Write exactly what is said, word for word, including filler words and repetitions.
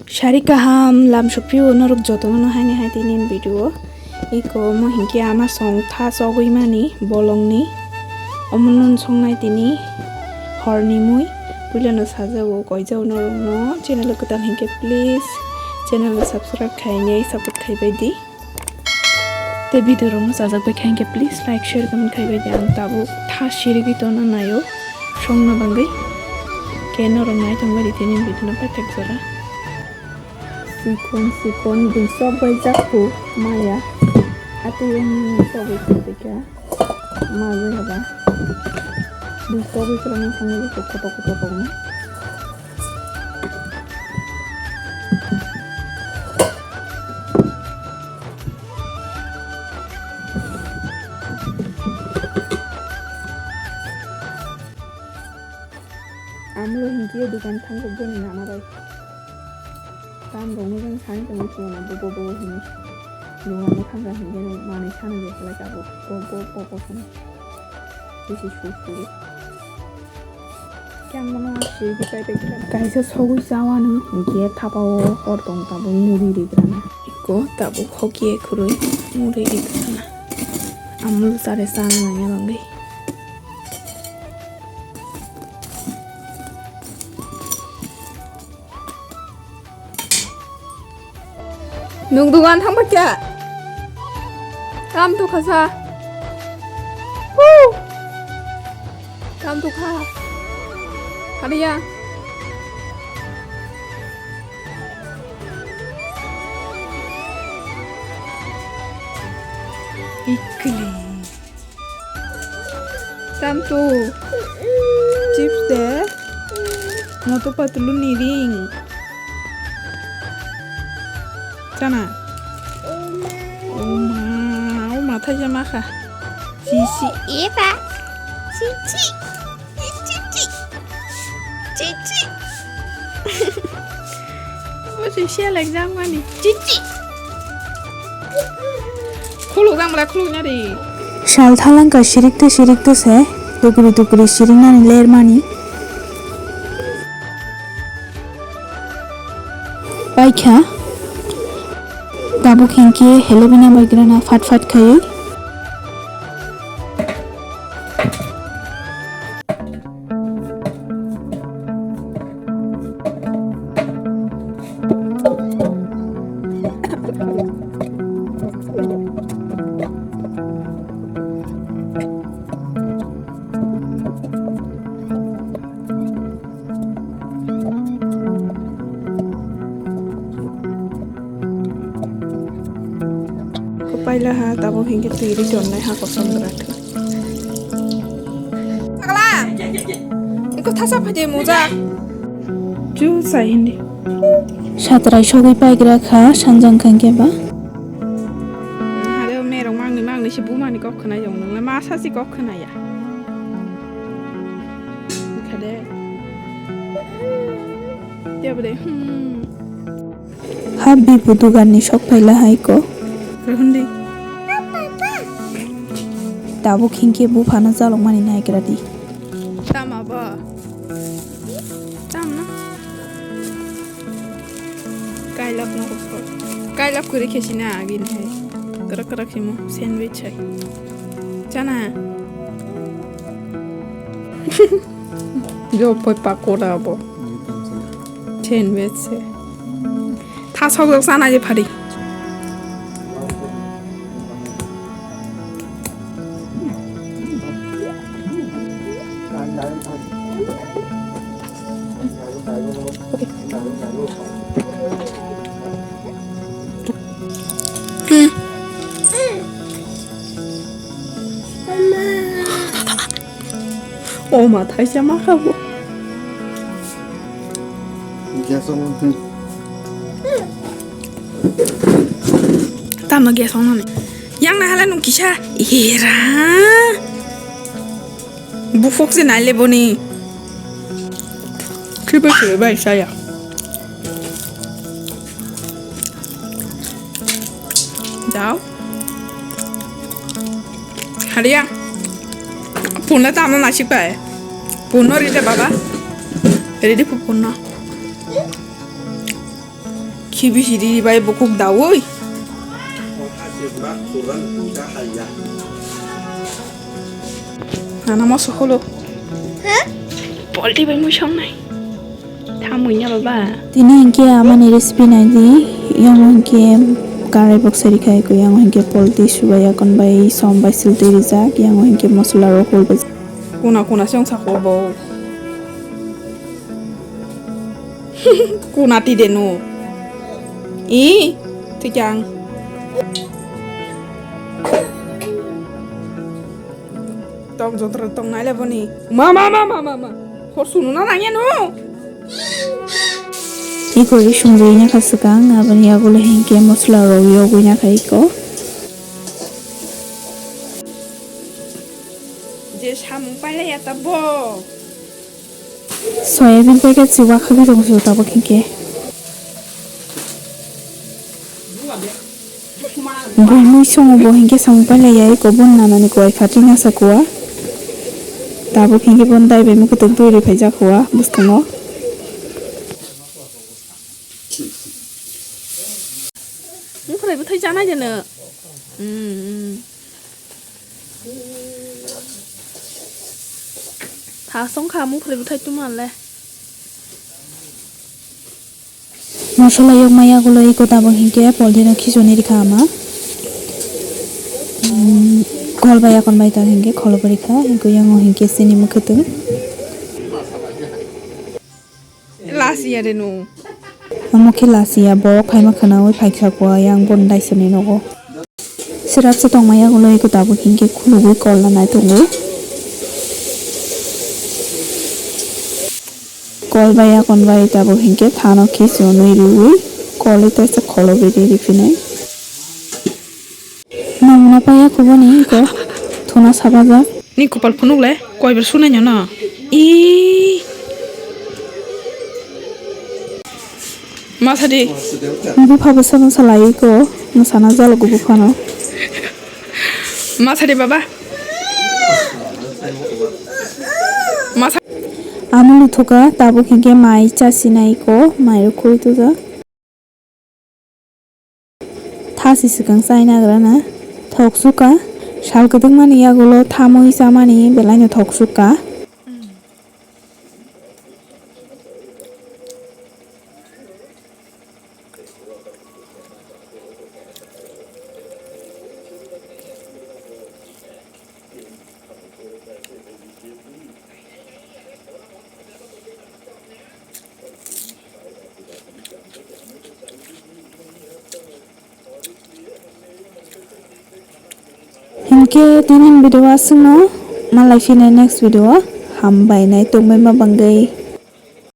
Sari kaham lam soprio norok jotono haini hai tini video. Iko omo hinkhe ama song tha chogwi mani bolongni. Omono songnai tini horni mui. Puilano sajao koijao norokno channel kwtal hinkhe please channel subscribe khainai support khaibai di. Tei video rok no chajak bai kha hinkhe please like share comment khai bai di, ang tabuk tha sirigwi tongna naio songna bagwi. Khe norok naithok bai di tini video no paithak jora. Sikon sikon bui sok bai jak phu maya. Atwi ang sok bai kha tei kha ma bai haba bui sok bai kwrwngni thangwi kotor kotor tongma. Amlo hinkhe dukan thangjak boni nana bai. Tam rokno jang sani tongwi chwngno bobo bobo hinwi. Dukan no thangjak hinkhe manwi sana je khlai tabuk. Bo bo bo bo hinwi. This is food food. Khe ang bono sirigwi pai pai kha. Kaisa sogwi chawano hinkhe thapao hor tong tabuk muri rigrana. Iko tabuk hokiya khurui muri rigrana. Amul sare sana nangya bagwi. Nwng dugan thang pakya? Kam to khasa. Woo! Kam to kha. Hariya. Ikli. Tam tu. Chips de. Motu patlu ni ring. Chana. Oma, oma thaisa makha. Chichi. Eba. Chichi. Chichi. Chichi. Bo se siya lek jang mani. Chichi. Khuluk jang mala khuluk na ri. Sal thalangka sirikte sirikte se tukri tukri siringnani lermani. Paikha. Tabuk hinkhe helebina bai grana phat phat khaiwi. Paila ha tabuk hinkhe twi ri tonnai ha kosom bwrwk. Pagla! Iko thasa phaidi muja. Chu sai hindi. Satrai sogwi paigra kha sanjang kha hinkhe ba. Hare merok mangni mangni se bumani kok khna jong nang ma sa si kok khna ya. Khade. Tebde. Hmm. Ha bibu dugan ni sok phaila hai ko. Rohon di. Tabuk hinkhe buphano chalokmani naigra di. Tama ba? Tama? Kailap no ko. Kailap kuri khesi na agi ni hai. Krak krak simo sandwich hai. Chana. Jo poi pakora bo. Sandwich se. Thasok jok sana je phari. Hmm. O ma thaisa ma kha bo. Gas on. Tamo gas on ne. Yang na hala nung kisa. Era. Bufok se naile boni. Khipe se bai saya. Jao. Hariya. Punna tamna nasik pai. Punno ride baba. Ride pu punno. Khibi siri bai bukuk dawi. Ana mo sokolo. Polti bai mui song nai. Thamwi nya baba. Tini hinkhe amani recipe naidi, yang hinkhe karai boksari khai ko, yang hinkhe polti subai akon bai som bai silti rijak, yang hinkhe mosola rok hol bai. Kuna kuna song sako bo. Kuna ti denu. I, tikang. Tong jontro tong naile boni. Ma, ma, ma, ma, ma, ma. Hor sunu na nangya no. Iko ri sumri nya kha swkang, aboni yagulo hinkhe mosla rok yogwi nya kha iko. Je samung pailai ya ta bo. Soyabin packet si wakhagwi tong si tabuk hinkhe. Bui mui songo bo hinkhe samung pailai ya, eko bon nanani kowai kha twi nasa kuwa. Tabuk hinkhe bon dai bai mukhutwng twi riphaijak kuwa bwskango. Mukhrai bwthai chanai de no. Mm, mm. Tha song kha mukhrai bwthai tuma le. Mosola yok maya gulo iko tabuk hinkhe polti no khichoni rikha ama. Mm, kol bai akon bai ta hinkhe kholo bo rikha, hinkhe yango hinkhe sini mukhutwng. Lasiya de no. Omo khe lasiya, borok phaima khwnaui phaikha kua yang bon daisani nogo. Sirap se tongma yagulo iko tabuk hinkhe khulugui kol nanai tongo. Kol bai akon bai tabuk hinkhe thano khichonwi riui kol ita se kholo bidi riphinai. Namuna paya kubuni iko thuna sabajak. Ni kupal phunuk le koibar sunai nyono. I. Masadi. Bupha bwsa no salai iko, mwsana jalo kubu phano. Masadi baba. Masa. Amulu thuka tabuk hinkhe mai chasinai iko, mai rok khuri tuja. Thasi swkang chai nagra na thok sukha, sal kwdwkmani yagulo thamwi chamani belaino thok sukha. Hinkhe tini video aswkno, malai phina next video o. Hambai nai tongbai ma bangwi.